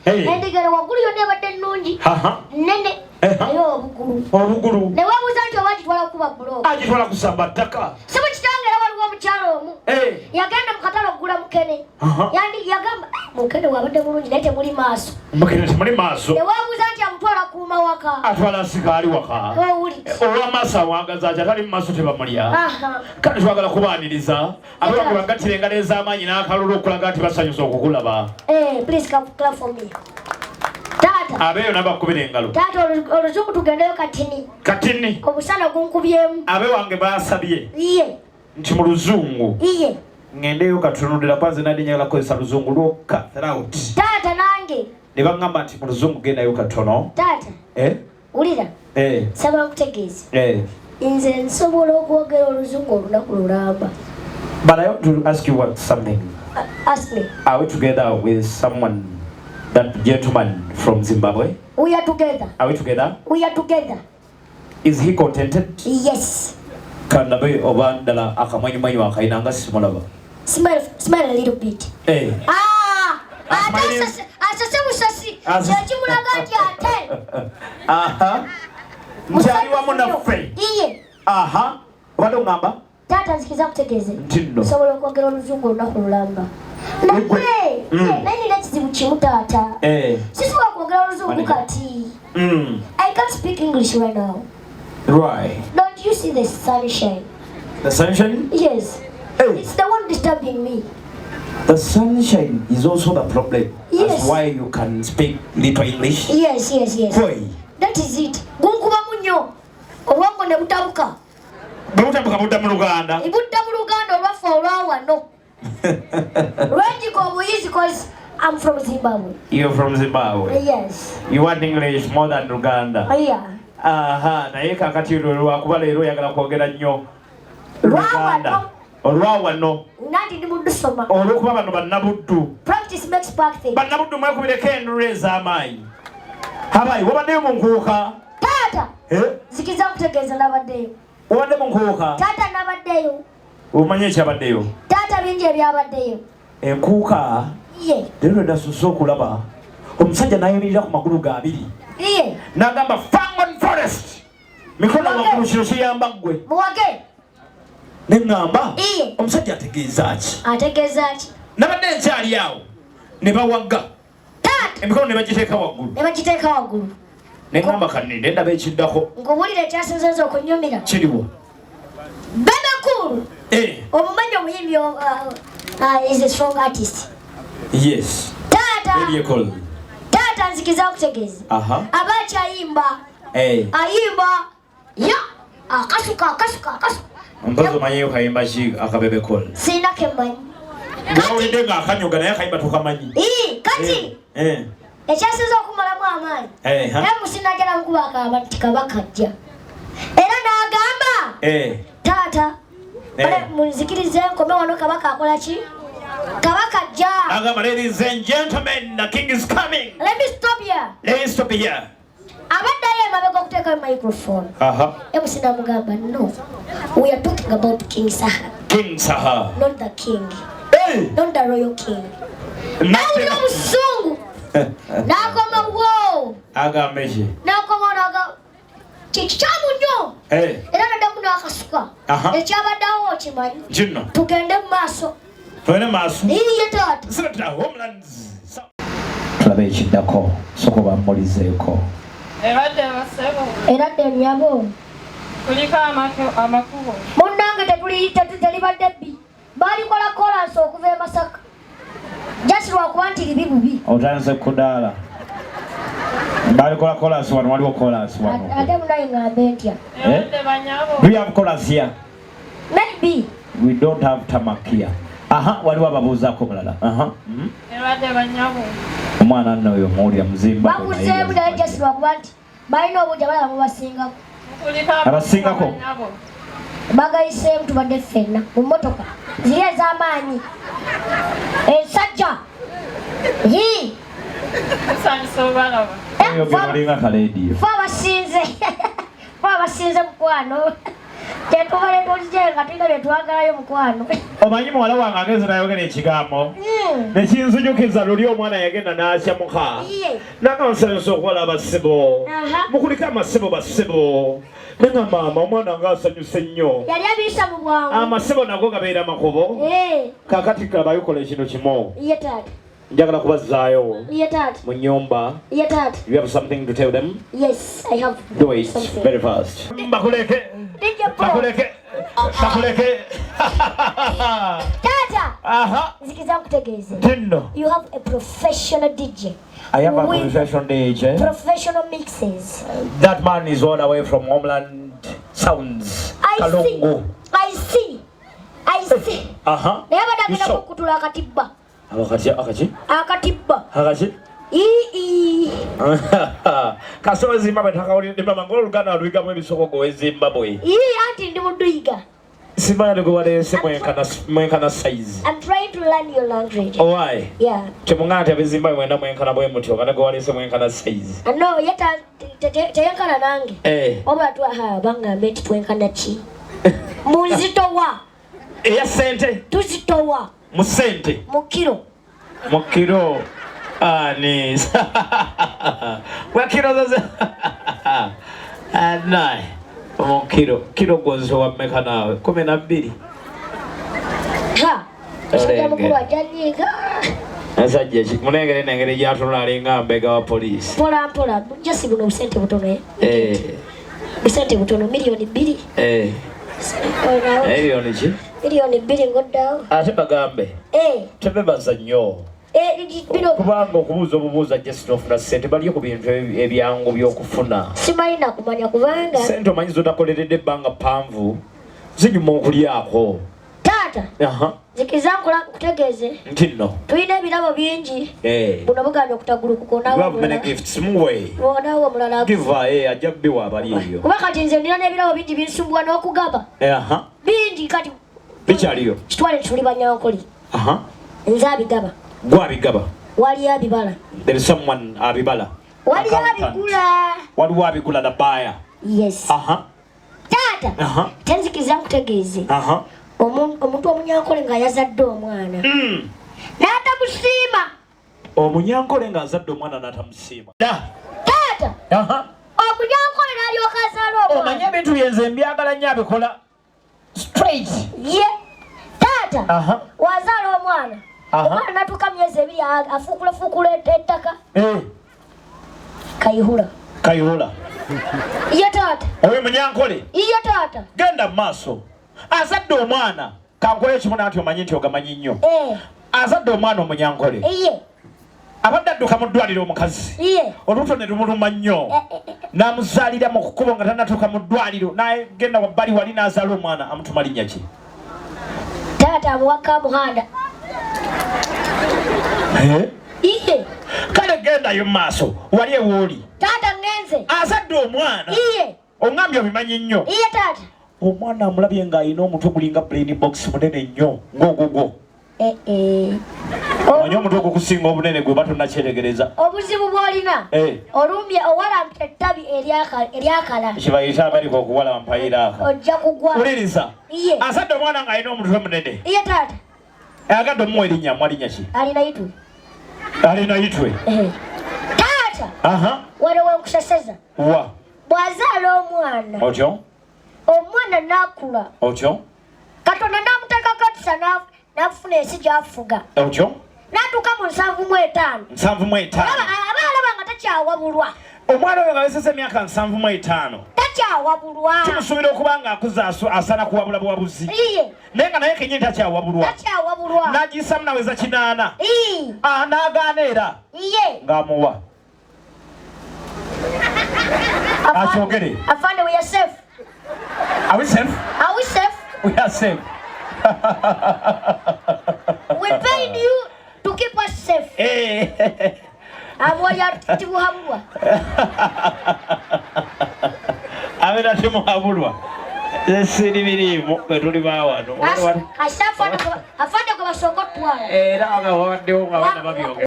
Endiga eno waggulu yonna ebadde nnungi nnene, naye obugulu. Obugulu. Ne weebuuza nti oba agitwala kukuba bulooka? Agitwala kusamba ttaka. Si bwe kitange, era waliwo omukyalo omu yagenda mu katale okugula mukene. Yagamba, "Eh, mukene wabadde mulungi, naye temuli maaso." Mukene temuli maaso. Ne weebuuza nti amutwala kuuma waka? Atwala sikaali waka. Owuli. Olw'amaaso awangaza ati atali mu maaso tebamulya. Kale twagala kubaaniriza abewange, bagattira engalo ez'amaanyi n'akalulu okulaga nti basanyusa okukulaba. Eh, please clap for me. Taata. Abeeyo nabakubira engalo. Taata, oluzungu tugendeyo katini. Katini. Obusana gunkubyemu. Abewange basabye nti mu luzungu ŋŋendeyo katunudira kwanze, nadde njagala kukozesa luzungu lwokka throughout. Taata, nange. Ne baŋŋamba nti mu luzungu gendayo katono. Taata. Eh? Wulira. Eh. Saba nkutegeeze. Eh. Nze nsobola okwogera oluzungu olunaku lulamba. But I want to ask you what something. Ask me. Are we together with someone, that gentleman from Zimbabwe? We are together. Are we together? We are together. Is he contented? Yes. Kandabe oba ddala akamwenyumwenyu akayina nga simulaba. Smile, smile a little bit. Eh. Ah, Ah, ate smiling. asese busasi. Kyekimulaga nti ate Nti ali wamu naffe. Iye. Aha. Obadde oŋŋamba? Taata, nzikiza kutegeeze. Nti nno. Nsobola okwogera oluzungu olunaku lulamba. Ggwe. Naye naye nina ekizibu kimu, taata. Sisobola kwogera oluzungu Manager. kati. I can't speak English right now. Don't you see the sunshine? The sunshine? Yes. Hey. It's the one disturbing me. The sunshine is also the problem. Yes. That's why you can speak little English. Yes. Why? That is it. Gunkubamu nnyo. Obwongo ne butabuka. Bwe butabuka budda mu Luganda. Budda mu Luganda olwaffe olwa wano. Lwenjika obuyizi, 'cause I'm from Zimbabwe. You're from Zimbabwe. Yes. You want English more than Luganda. Yeah. Aha, naye kakati lwe lwakuba leero oyagala kwogera nnyo Lwa Luganda. wano. Olwa wano. Nanti ndi mudusoma. Olw'okuba bano bannabuddu. Practice makes perfect. Bannabuddu, mwekubireko endulu ez'amaanyi. Habayi, wabaddeyo mu nkuuka? Taata, Eh? nzikiza kutegeeza, nabaddeyo. Wabadde mu nkuuka? Taata, nabaddeyo. Omanyi ekyabaddeyo? Taata, bingi ebyabaddeyo. Enkuuka leero lwe nasusse okulaba omusajja n'ayimirira ku magulu ge abiri n'agamba, "Fangon Forest, mikono Muwage. waggulu, kino kiyamba ggwe." Muwage. Ne ŋŋamba, omusajja ategeeza ki? Ategeeza ki? Nabadde nkyali awo ne bawagga Taata, emikono ne bagiteeka waggulu. Ne bagiteeka waggulu. Ne ŋŋamba, kanninde ndaba ekiddako. Nkubuulira ekyasinze okunyumira. Kiriwo? Bebe Cool. Eh, omumanyi omuyimbi, is a strong artist. Yes. Taata. Bebe Cool. Taata, nzikiza okutegeeza. Aba akyayimba. Ayimba ya akasuka, akasuka, akasuka. Mpozi omanyiyo kayimba ki aka Bebe Cool? Sirina kemmanyi. Gawulidde nga akanyuga, naye akayimba tokamanyi. Ii, kati ekyasinze okumalamu amaanyi, MC najja namukuba akamba nti kabaka ajja, era n'agamba, "Taata, bale munzikirize nkome wano, kabaka akola ki? Kabaka ajja." Agamba, "Ladies and gentlemen, the king is coming." Let me stop here. Let me stop here. Abaddayo emabega okuteekayo microphone, MC namugamba, "No, we are talking about King Saha." King Saha. Not the king. Hey! Not the royal king. Nawulira obusungu, n'akomawo. Agamba ki? N'akomawo naga kikyamu nnyo. Era naddamu n'akasuka. Ekyabaddeawo okimanyi. Kino. Tugende mu maaso. Tugende maaso. Iye, taata. Senator Homelands. Tulabe ekiddako, soko bamulizeeko. Ebadde basebo. Era dde nnyabo. Kuliko amakubo. Munnange, telibadde bbi, balikola kolansi okuva e Masaka jasi lwakuba nti libi bubi. Otandise kudaala, balikola kolansi wano, waliwo kolansi wano. Ate munaye ŋŋambe ntya? Ebadde banyabo. Do you have kolansi here? Maybe. We don't have tarmac here. Aha, waliwo ababuuzaako mulala. Aha. Ebadde banyabo. Omwana nno oyo muwulira muzimba. Bakuzeemu, naye jasi lwakuba nti balina obujja, balaba mubasingako. Kuliko amakubo. Abasingako. Banyabo. Bagayiseemu, tubadde ffenna mu mmotoka ziri ez'amaanyi ensajja yi. Tusanyusa obalaba. Oyogera olinga kaleediyo. Fe abasinze, fe abasinze, mukwano. Tetubale tuzze nga tulina bye twagalayo mukwano. Omanyi muwala wange agenze n'ayogera ekigambo nekinzijukiza luli omwana yagenda n'akyamuka nagamba nsanyusa okuwala abasibo mukuliko amasibo basibo nenga maama omwana nga asanyuse nnyo. Yali abiyisa mu bwangu. Amasibo nago gabeera makubo. Kakati kabayukola ekintu kimu. Ye taata. Njagala kubazzaayo Ye taata. mu nnyumba. Ye taata. You have something to tell them? Yes, I have. Do it something. very fast. Bakuleke. DJ Pro. Bakuleke. Bakuleke. Taata. Aha. Nzikiza nkutegeeze. Tinno. You have a professional DJ. I have a With professional DJ. professional mixes. That man is all the way from Homeland Sounds. I see. Kalungu. I see. I see. Aha. Naye abadde You agenda saw. kukutula akatibba. Akati akati Akatibba. akati. Ii. Kasoma Zimbabwe takawulidde mama ng'Oluganda aluyigamu ebisogogo e Zimbabwe. Ii anti ndi muduyiga. Simanya ne gwe waleese mwenkana size. I'm trying to learn your language. Owaaye. Yeah. Temuŋŋamba nti ab'e Zimbabwe mwena mwenkana bwe mutyo nga ne gwe waleese mwenkana size. No, ye teyenkana nange. Eh. Oba twaha bangambe nti twenkana ki? Mu nzitowa. Eya ssente. Tuzitowa. Mu ssente. Mu kiro. Mu kiro. Ani. Wa kiro zoze. Anaye. Mu kiro. Kiro gw'ozitowa mmeka naawe? 12. Ha. Musajja mukulu ajja nnyiiga. Musajja ki? Mulengere n'engeri gy'atunula alinga mbega wa poliisi. Mpola mpola. Jasi buno busente butono. Busente butono 2,000,000. Miliyoni ki? 2,000,000 ng'oddawo. Ate bagambe. Tebebaza nnyo. Kubanga okubuuza obubuuza just n'ofuna ssente baliyo ku bintu ebyangu by'okufuna. Simanyi nakumanya kubanga. Ssente omanyi z'otakoleredde ebbanga ppanvu zinyuma okulyako. Taata. Nzikiriza nkutegeeze. Nti nno. Tulina ebirabo bingi. Buno bugaana okutagulukuka. You have many gifts, muwe. Onawo omulala. Give her, ajja bbiwa abali eyo. Kuba kati nze nina n'ebirabo bingi binsumbuwa n'okugaba. Bingi kati. Bikyaliyo. Kitwale tuli banyankole. Nze abigaba. Gwe abigaba. Waliyo abibala. There is someone abibala. Waliyo abigula. Waliwo abigula the buyer. Yes. Taata. Tenzikiriza nkutegeeze. Omuntu omunyankole ng'ayazadde omwana. N'atamusiima. Omunyankole ng'azadde omwana n'atamusiima. Taata. Omunyankole n'alyoka azaala omwana. Omanyi ebintu bye nze mbyagala nnyo abikola straight. Ye. Taata. Wazaala omwana. Omwana n'atuuka myezi 2 afuukulafuukula ettaka. Kayihura. Kayihura. Ye taata. Oyo munyankole. Ye taata. Genda mu maaso. Azadde omwana kankole ekimu nti omanyi nti ogamanyi nnyo. Azadde omwana omunyankole. Abadde adduka mu ddwaliro omukazi. Olubuto ne lumuluma nnyo. N'amuzaalira mu kkubo nga tannatuuka mu ddwaliro n'agenda wabbali wali n'azaala omwana amutuma linnya ki? Taata amuwaka Muhanda. Iye. Kale gendayo mu maaso wali ewooli. Taata ngenze. Azadde omwana. Iye. Oŋŋambye obimanyi nnyo. Iye taata. Omwana amulabye ng'alina omutwe gulinga brain box munene nnyo ng'ogugwo. Omanyi omutwe ogukusinga obunene gwe batonakyeregereza. Obuzibu bw'olina. Olumbye owalampa ettabi eryakala. Kibayita Amerika okuwalampa Iraka. Ojja kugwa. Wuliriza. Iye. Azadde omwana ng'alina omutwe munene. Iye taata. Agadde omuwa erinnya mwa linnya ki? Alina itwe. Alina itwe. Taata. Wano we nkuseseza. Wa. Bw'azaala omwana. Otyo? Omwana n'akula. Otyo? Katonda n'amuteekako ekisa n'afuna ensi gy'afuga. Otyo? N'atuuka mu 75. 75. Aba alaba nga takyawabulwa. Omwana oyo ng'awezezza emyaka 75. Takyawabulwa. Tumusuubira okuba ng'akuze asaana kuwabula buwabuzi. Iye. Naye nga naye kennyini takyawabulwa. Takyawabulwa. N'agiyisaamu n'aweza 8. Ii. N'agaana era. Iye. Ng'amuwa. Akyogere. Afande, we are safe. Are we safe? Are we safe? We are safe. We paid you to keep us safe. Abo ya timuhabulwa. Abera timuhabulwa. Siri birimu bwe tuli ba wano. Afande kwa basongo twala. Era nga wabaddewo nga abaana babyogera.